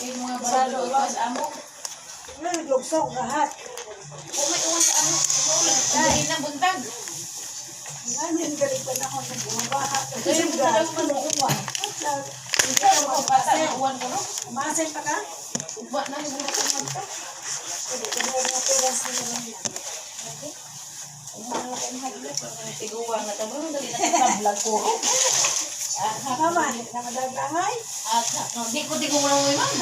Kay mga barado ito sa amo. Naglugsok lahat. Kung may uwan sa amo, dali na buntag. Ngayon, galing pa na ako ng bumabaha. Dali buntag ako manuuwan. Ikaw, Ako bata na uwan ko no. Umasin pa ka? Uba na siguro ko magta. Pwede ko na mga peras na lang yan. Uba na kayo hadlok. Tiguan na tamo dali na sa vlog ko. Ah, Mama, namadagangay? ah, no, di ko mo na mo ma'am.